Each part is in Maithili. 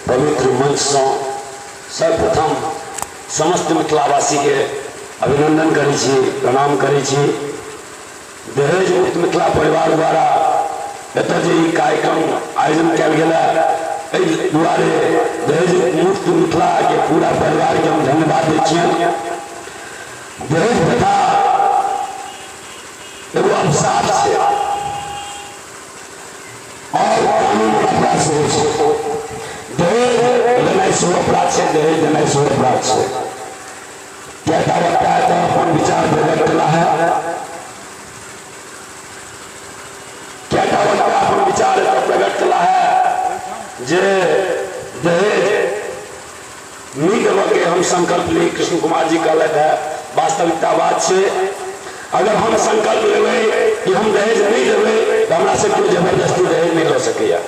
पवित्र मंचसँ सर्वप्रथम समस्त मिथिलावासीके अभिनन्दन करै छी, प्रणाम करै छी। दहेज मुक्त मिथिला परिवार द्वारा एतऽ जे ई कार्यक्रम आयोजन कयल गेल है, एहि दुआरे दहेज मुक्त मिथिलाके पूरा परिवारके हम धन्यवाद दै छियनि। दहेज प्रथा एगो अभिशाप छै और कानून अपराध सेहो छै। दहेज लेनाइ सेहो अपराध छै, दहेज देनाइ सेहो अपराध छै। कएटा वक्ता एतऽ अपन विचार प्रकट केला है, कएटा वक्ता अपन विचार एतऽ प्रकट केला है जे दहेज नहि देबऽके हम संकल्प ली। कृष्ण कुमार जी कहलथि है, वास्तविकता बात छै। अगर हम संकल्प लेबै कि हम दहेज नहि देबै तऽ हमरा से कोइ जबरदस्ती दहेज नहि लऽ सकैया।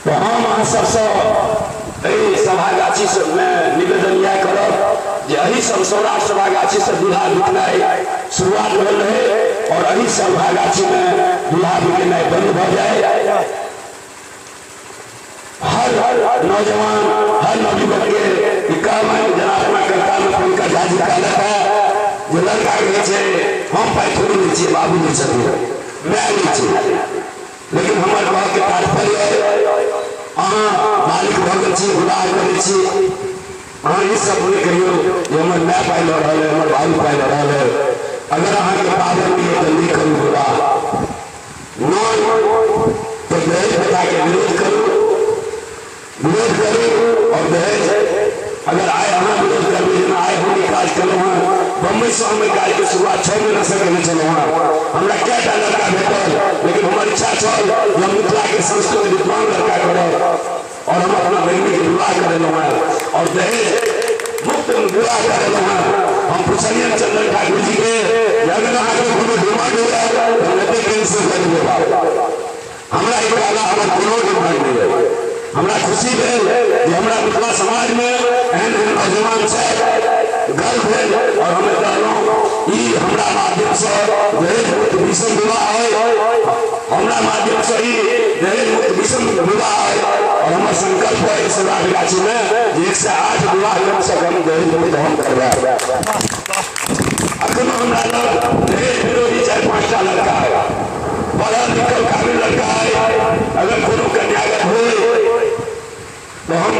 तऽ हम अहाँ सबसँ एहि सभागाछी मे निवेदन इएह करब जे एहि सब सौराठ सभागाछी से दूल्हा बिकनाइ शुरुआत भेल रहै और एहि सभागाछी मे दूल्हा बिकेनाइ बंद भऽ जाय। हर नौजवान, हर नवयुवक के ई कहबनि, जेना अपना कविता मे पंकज झा जी कहलथि है जे लड़का कहै छै हम पाइ थोड़ी लै छियै, बाबू लै छथिन, माय लै छै। लेकिन हमर कहके तात्पर्य, अहाँ मालिक भऽ गेल छी, विवाह करै छी, अहाँ ई सब नहि कहियौ जे हमर माय पाइ लऽ रहल है, हमर बाबू पाइ लऽ रहल है। अगर अहाँके पावर नहि है तऽ नहि करू विवाह, नहि तऽ दहेज प्रथाके विरोध करू, विरोध करू। और दहेज अगर आइ अहाँ विरोध करबै, जेना आइ हम ई काज केलहुँ हँ, बम्बईसँ हम एहि काजके शुरुआत 6 महीनासँ केने छलहुँ हँ। हमरा कएटा लड़का भेटल, लेकिन हमर इच्छा छल जे हम मिथिलाके संस्कृत विद्वान लड़का करब और हम अपना बहिनीके विवाह करेलहुँ हँ और दहेज मुक्त विवाह करेलहुँ हँ। हम पुछलियनि चंदन ठाकुर जी के जे अगर अहाँके कोनो डिमांड हुए तऽ हम एते कैंसिल कऽ देबै बाप। हमरा एहि अलावा हमर कोनो डिमांड नहि है। हमरा खुशी भेल जे हमरा मिथिला समाजमे एहन एहन नौजवान छथि, गर्व भेल और हम एतऽ एलहुँ। ई हमरा माध्यमसँ दहेज मुक्त विषम विवाह है, हमरा माध्यमसँ ई दहेज मुक्त विषम विवाह है और हमर संकल्प है सौराठ गाछीमे जे 108 विवाह कम से कम दहेज मुक्त हम करबायब। अखनो हमरा लग दहेज विरोधी 4-5टा लड़का है, पढ़ल लिखल काबिल लड़का है। अगर कोनो कन्यागत होय तऽ हम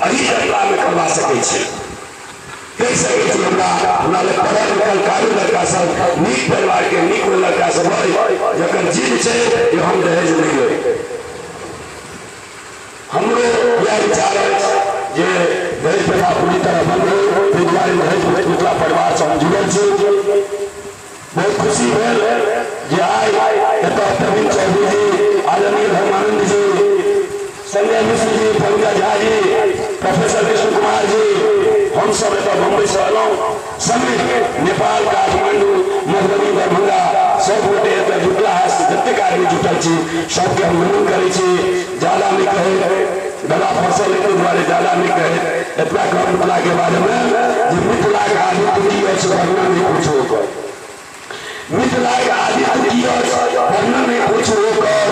एहि यात्रामे करवा सकै छी, कहि सकै छी। हमरा लग पढ़ल लिखल काबिल लड़का सब, नीक परिवार के नीक लड़का सब है जकर जिद छै जे हम दहेज नहि लेब। हमरो इएह विचार अछि जे दहेज प्रथा पूरी तरह बंद हो, ताहि दुआरे दहेज मुक्त मिथिला परिवारसँ हम जुड़ल छी। बहुत खुशी भेल जे आइ एतऽ प्रवीण चौधरी जी, आदरणीय धर्मानंद जी, संजय मिश्र जी, पंकज झा जी, प्रोफेसर कृष्ण कुमार जी, हम सब एतऽ बम्बई से एलहुँ। संगे नेपाल, काठमांडू, मधुबनी, दरभंगा सब गोटे एतऽ जुटला है। जतेक आदमी जुटल छी सबके हम नमन करै छी। ज्यादा नहि कहै, गला फसल एहि दुआरे ज्यादा नहि कहै, एतबा कहब मिथिला के बारे में जे मिथिला के आदित्य की अछि वर्णन नहि पूछू ओकर, मिथिला के आदित्य की अछि वर्णन नहि पूछू ओकर,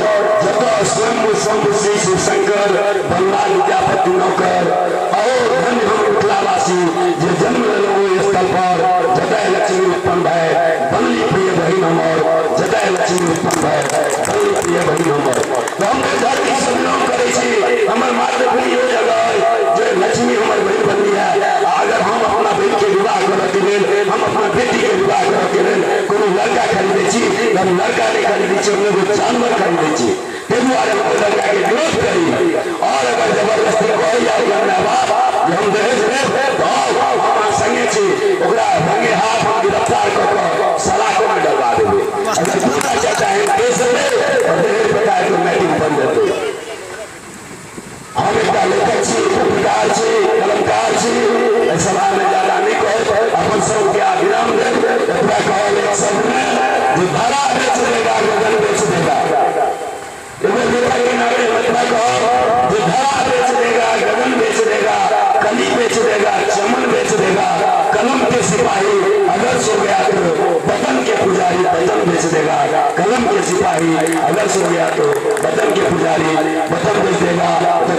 जतऽ स्वयं शंभु श्री शिवशंकर बनला विद्यापति नौकर। और धन्य हम मिथिलावासी जे जन्म लेलहुँ ओहि स्थल पर जतय लक्ष्मी उत्पन्न भय बनली प्रिय बहिन हमर, जतय लक्ष्मी उत्पन्न भय बनली प्रिय बहिन हमर। तऽ हम ओहि धरतीसँ बिलोंग करै छी, हमर मातृभूमि ओ जगह अइ जे लक्ष्मी हमर बहिन बनली है। आ अगर हम अपना बहिनके विवाह करऽके लेल, हम अपना बेटीके विवाह करऽके लेल कोनो लड़का खरीदै छी तऽ हम लड़का नहि खरीदै छी, हम एगो जानवर खरीदै छी। ताहि दुआरे हम ओहि लड़काके विरोध करी और अगर जबरदस्ती कहैया ओकर माय बाप जे हम दहेज लेब तऽ आउ, हम अहाँ संगे छी, ओकरा रंगे हाथ हम गिरफ्तार कऽ कऽ सलाखोमे डलवा देबै। अगर 2टा 4टा एहन केस हेतै तऽ दहेज प्रथा एगो मैटिंग बनि जेतै। हम एकटा लेखक छी, पत्रकार छी, कलमकार छी। एहि सभामे ज्यादा नहि कहब, अपन शब्दके आ विराम देब। एतबा कहब एक शब्दमे जे धरा बेच देगा गगन बेच देगा। एगो लेखक के नाते हम एतबा कहब जे धरा बेच देगा गगन बेच देगा, कली बेच देगा चमन बेच देगा, कलम के सिपाही अगर सो गया तो वतन के पुजारी वतन बेच देगा, कलम के सिपाही अगर सो गया तो वतन के पुजारी वतन बेच देगा। तो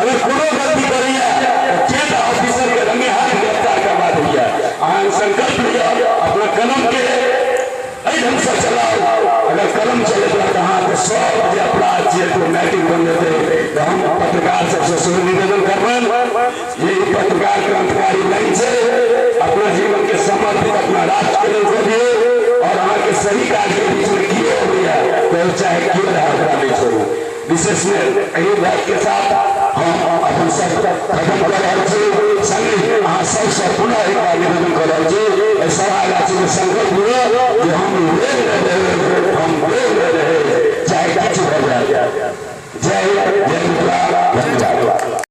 अगर कोनो गलती करैया तऽ चेत ऑफिसर के रंगे हाथ गिरफ्तार करवा दैया। अहाँ संकल्प लिअ, अपना कलम के एहि ढंग से चलाउ। अगर कलम चलैत रहत अहाँके सब जे अपराध छियै तऽ नैतिक बनि जेतै। तऽ हम पत्रकार सबसँ सेहो निवेदन करबनि जे ई पत्रकार क्रांतिकारी लाइन छै, अपना जीवन के समर्पित अपना राष्ट्र के लेल कऽ दियौ और अहाँके सही काज के बीच में कियो अबैया तऽ चाहे कियो रहए ओकरा नहि छोड़ू। विशेष में एहि बात के साथ हम अपन शब्द खत्म कऽ रहल छी। संगे अहाँ सबसँ पुनः एक बार निवेदन कऽ रहल छी, एहि सभागाछी में संकल्प लिअ जे हम वेग रहे, हम वेग रहे, चाहे किछु भऽ जाए। जय जय मिथिला, धन्यवाद।